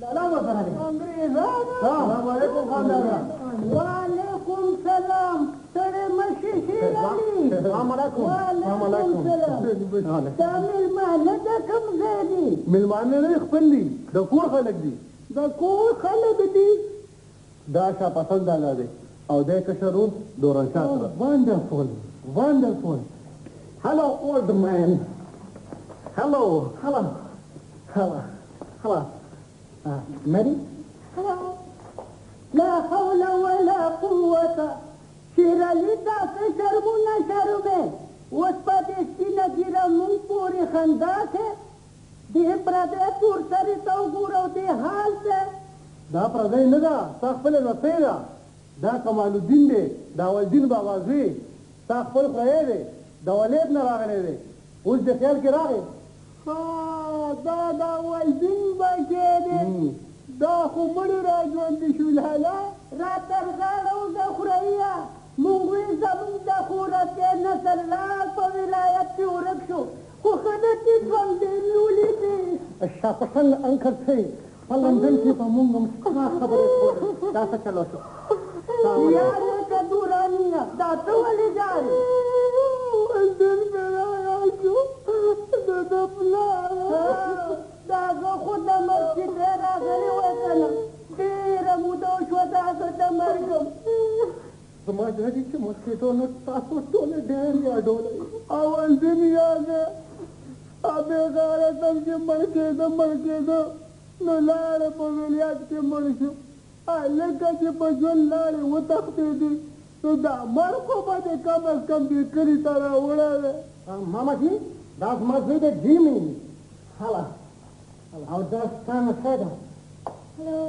لالا ورسره دی. انګرېزان. السلام علیکم خان دادا. وعلیکم سلام. ستړی مه شې شېر علي. السلام علیکم. وعلیکم سلام. دا مېلمانه د کوم ځای دي؟ مېلمانه نه خپل دي، د کور خلک دي. د کور خلک دي؟ دا شاه پسند لالا دی او دی کشر ورور دوران شاه سره. Wonderful, wonderful. Hello old man. Hello, hello, hello, hello. Mary? Hello. لا حول ولا قوة. شېر علي دا څه شرمونه شرمې؟ اوس په دې سپینه ږیره مونږ پورې خندا کې دې پردی تور سري ته وګوره او دې حال ته. دا پردی نه ده، ستا خپله لمسۍ ده. دا کمال الدین دی، د اولدین بابا زوی، ستا خپل خوريی دی، د ولیب نه راغلی دی. اوس دې خیال کې راغی؟ ښه، دا د اولدین بچی دی. دا خو مړي را ژوندي شو لالا. را تر غاړه وځه خورئیه. مونږ وی زمونږ د خورکې نسل لاړ په ولایت کې ورک شو، خو ښه ده چې ژوندی مې ولیدې. شاه پسند انکل صاحب په لندن کې به مونږ هم ستا خبرې کولې. دا څه چلو شو؟ یا لکه دورانیه، دا ته ولې ژاړې؟ ولدین مې رایاد شو، د ده پلار. د هغه خو د مرګ چې دی راغلی وای که نه، ډېره موده وشوه د هغه د مرګ. زما زړه دي چې مړ کېدو نو تاسو ټوله ډېر یادولی. اولدین یاد دی، بېغیرته هم چې مړ کېده مړ کېده نو لاړه په ولایت کې مړ شو. هلکه چې په ژوند لاړې وتښتېدې نو دا مرګ خو به دې کم از کم دې کلي ته راوړی وی. ماما جي، دا زما زوی دی جیمي. هله، او دا ستا نسۍ ده. هلو.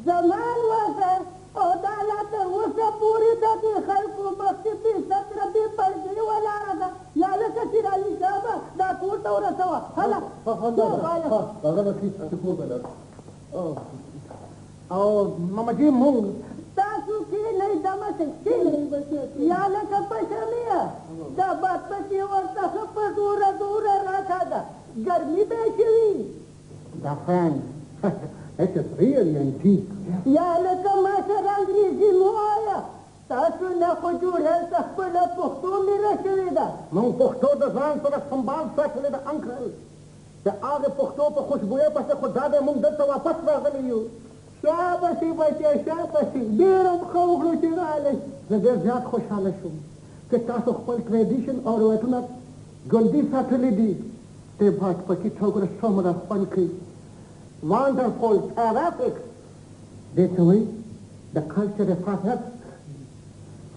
زما لوسه او دا لا تر اوسه پورې د دې خلکو مخکې بې ستره بې پردې ولاړه ده. یا لکه شېر علي صاحبه دا کور ته ورسوه. هله. راځه بچي چې کور ته لاړ. او ماما جي مونږ تاسو کښېنئ، دمه شئ، کښېنئ. یا لکه پشمیه دا باد پسې ورته ښه په زوره زوره راکاږه، ګرمي به یې شوي. دا fan, it is really antique. یا لکه ما سره انګریزي مه وایه، تاسو نه خو جوړه خپله پښتو میره شوې ده. مونږ پښتو د ځان سره سنبال ساتلې ده انکل. د هغې پښتو په خوشبویۍ پسې خو دا دی مونږ دلته واپس راغلي یو. شابسي بچې، شابسي، ډېر هم ښه وکړو چې راغلی. زه ډېر زیات خوشحاله شوم چې تاسو خپل ټریډیشن او روایتونه ژوندي ساتلي دي. دې باد پکې ته وګوره څومره خوند کوي. Wonderful, terrific. دې ته وایي د کلچر حفاظت.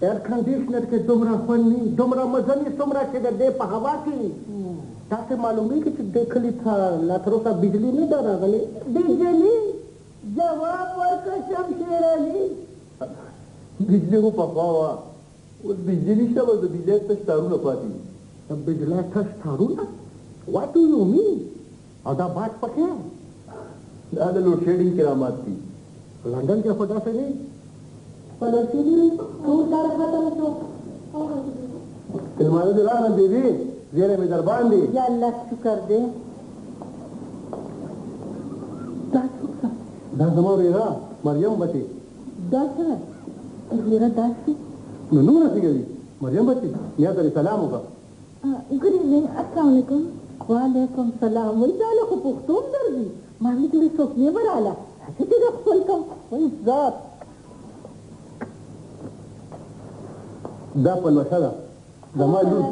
ایر کنډیشنر کې دومره خوند نه، دومره مزه نه څومره چې د دې په هوا کې وي. داسې معلومېږي چې دې کلي ته لا تر اوسه بجلي نه ده راغلې. بجلي؟ جواب ورکړه شمشېر علي. بجلي خو پخوا وه، اوس بجلي نشته، بس د بجلۍ تش تارونه پاتې دي. د بجلۍ تش تارونه؟ What do you mean? او دا باد پکې؟ دا د لوډ شیډینګ کرامات دي. لندن کې خو داسې نه. پلوشې ټول کار ختم شو. مېلمانه دې راغلل بیبي، زیری مې در باندې. یا الله شکر دی. دا څوک ده؟ دا زما ورېره مریم بچې. دا څه ده؟ ورېره داسې؟ نو نومونه څنګه دي؟ مریم بچې، نیا ته دې سلام وکړه. Good evening, السلام علیکم. وعلیکم سلام. وایي دا له خو پښتو هم درځي. ما ویل چې څوک نه به راله، هسې چې زه خپل کوم. وایي ذات. دا پلوشه ده، زما لور.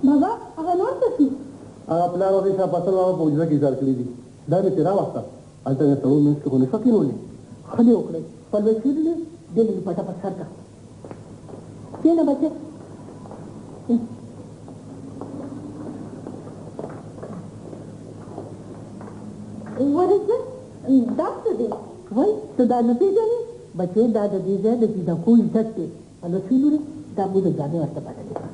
بابا هغه نور څه شو؟ هغه پلار او شاه پسند بابا په حجره کې ایسار کړي دي. دا مې ترې راوسته، هلته مې سړو منځ کې خو نه شوه کېنولې. ښه دې وکړل. پلوشې لورې دې لږ پټه په سر کړه. کښېنه بچې. What is this? دا څه دی؟ وایي ته دا نه پېژنې؟ بچې دا د دې ځای د جینکو عزت دی. پلوشې لورې دا مو د جامې ورته بدلې کړه.